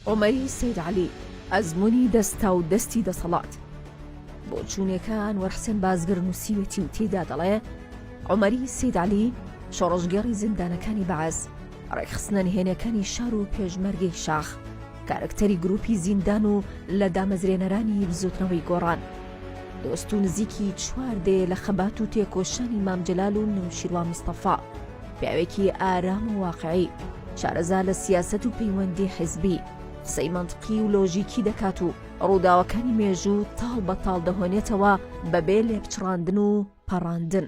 عومەری سەید عەلی، ئەزموونی دەستاو دەستی دەسەڵات. بۆچوونێکە ئەنوەر حسێن بازگر نووسیوێتی و تێیدا دەڵێ، عومەری سەید عەلی، شۆڕشگێڕی زیندانەکانی بەعس، ڕێکخستنە نهێنیەکانی شار و پێشمەرگەی شاخ، کارەکتەری گروپی زیندان و لە دامەزرێنەرانی بزوتنەوەی گۆڕان. دۆست و نزیکی چوار دەیە لە خەبات و تێکۆشانی مام جەلال و نەوشیروان مستەفا. پیاوێکی ئارام و واقعی، شارەزا لە سیاسەت و پەیوەندی حیزبی، قسەی مەنتقی و لۆژیکی دەکات و ڕووداوەکانی مێژوو تاڵ بە تاڵ دەهۆنێتەوە بەبێ لێپچڕاندن و پەڕاندن.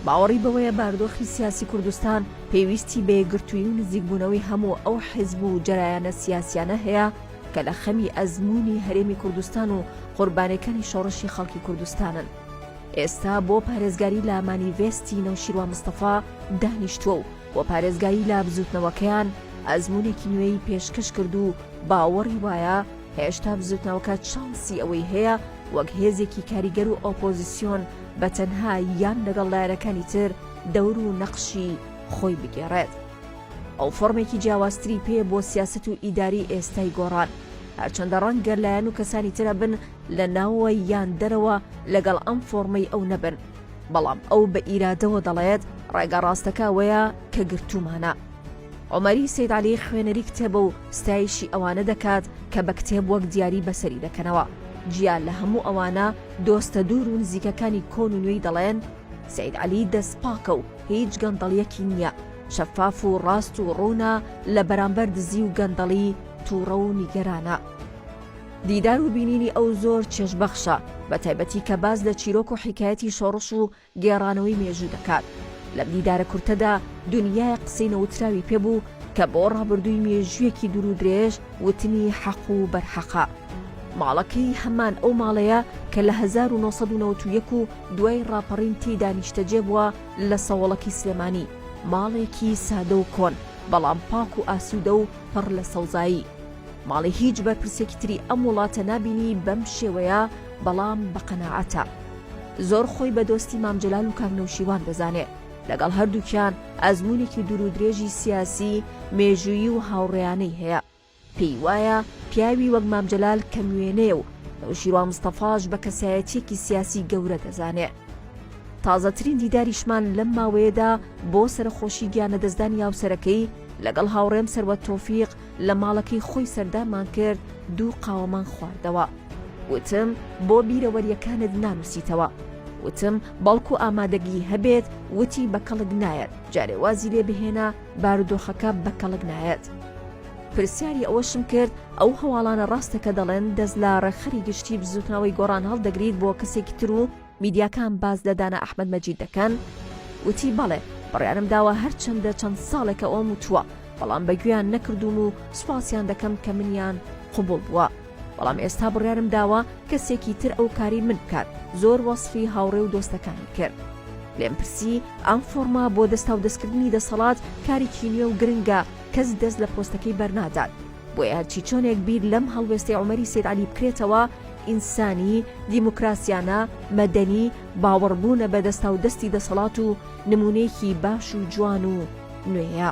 باوەڕی بەوەیە باردۆخی سیاسی کوردستان پێویستی بە یەکگرتوویی و نزیکبوونەوەی هەموو ئەو حیزب و جەرایانە سیاسیانە هەیە کە لە خەمی ئەزموونی هەرێمی کوردستان و قوربانێکانی شۆڕشی خەڵکی کوردستانن. ئێستا بۆ پارێزگاری لە مانیڤێستی نەوشیروان مستەفا دانیشتووە و بۆ پارێزگاری لە بزووتنەوەکەیان ئەزموونێکی نوێی پێشکەش کرد و باوەڕی وایە هێشتا بزووتنەوەکە چانسی ئەوەی هەیە وەک هێزێکی کاریگەر و ئۆپۆزیسیۆن بە تەنها یان لەگەڵ لایەنەکانی تر دەور و نەقشی خۆی بگێڕێت. ئەو فۆرمێکی جیاوازتری پێیە بۆ سیاسەت و ئیداری ئێستای گۆڕان. هەرچەندە ڕەنگە لایەن و کەسانی تر هەبن لە ناوەوە یان دەرەوە لەگەڵ ئەم فۆرمەی ئەو نەبن، بەڵام ئەو بە ئیرادەوە دەڵێت ڕێگا ڕاستەکە ئەوەیە کە گرتوومانە. عومەری سەید عەلی خوێنەری کتێبە و ستایشی ئەوانە دەکات کە بە کتێب وەک دیاری بەسەری دەکەنەوە. جیا لە هەموو ئەوانە دۆستە دوور و نزیکەکانی کۆن و نوێی دەڵێن سەید عەلی دەست پاکە و هیچ گەندەڵیەکی نییە، شەفاف و ڕاست و ڕوونە لە بەرامبەر دزی و گەندەڵی تووڕە و نیگەرانە. دیدار و بینینی ئەو زۆر چێژبەخشە، بەتایبەتی کە باس لە چیرۆک و حیکایەتی شۆڕش و گێڕانەوەی مێژوو دەکات. لەم دیدارە کورتەدا دونیایەک قسەی نەوتراوی پێ بوو کە بۆ ڕابردووی مێژوویەکی دوور و درێژ وتنی حەق و بەرحەقە. ماڵەکەی هەمان ئەو ماڵەیە کە لە 1991 و دوای ڕاپەڕین تێیدا نیشتەجێ بووە لە سەوەڵەکی سلێمانی، ماڵێکی سادە و کۆن، بەڵام پاک و ئاسوودە و پڕ لە سەوزایی. ماڵی هیچ بەرپرسێکی تری ئەم وڵاتە نابینی بەم شێوەیە بەڵام بە قەناعەتە. زۆر خۆی بە دۆستی مام جەلال و کاک نەوشیروان دەزانێ. لەگەڵ هەردووکیان ئەزموونێکی دوورودرێژی سیاسی، مێژوویی و هاوڕێیانەی هەیە. پێی وایە پیاوی وەک مام جەلال کەموێنەیە و نەوشیروان مستەفاش بە کەسایەتییەکی سیاسی گەورە دەزانێ. تازەترین دیداریشمان لەم ماوەیەدا بۆ سەرەخۆشی گیانلەدەستدانی هاوسەرەکەی لەگەڵ هاوڕێم سەروەت تۆفیق لە ماڵەکەی خۆی سەردانمان کرد، دوو قاوەمان خواردەوە. وتم بۆ بیرەوەرییەکانت نانووسیتەوە؟ وتم بەڵکو ئامادەگی هەبێت، وتی بە کەڵک نایەت، جارێ وازی لێ بهێنە بارودۆخەکە بە کەڵک نایەت. پرسیاری ئەوەشم کرد ئەو هەواڵانە ڕاستە کە دەڵێن دەست لە ڕێکخەری گشتی بزووتنەوەی گۆڕان هەڵدەگریت بۆ کەسێکی تر و میدیاکان باس لە دانا ئەحمەد مەجید دەکەن؟ وتی بەڵێ بڕیارم داوە هەرچەندە چەند ساڵێکە ئەوەم وتووە بەڵام بە گوێیان نەکردووم و سوپاسیان دەکەم کە منیان قبوڵ بووە بەڵام ئێستا بڕیارم داوە کەسێکی تر ئەو کاری من بکات زۆر وەسفی هاوڕێ و دۆستەکانی کرد. لێم پرسی ئەم فۆڕمە بۆ دەستاودەستکردنی دەسەڵات کارێکی نوێ و گرنگە کەس دەست لە پۆستەکەی بەرنادات بۆیە هەرچی چۆنێک بیر لەم هەڵوێستەی عومەری سەید عەلی بکرێتەوە ئینسانی، دیموکراسیانە، مەدەنی، باوەڕبوونە بە دەستاودەستی دەسەڵات و نموونەیەکی باش و جوان و نوێیە.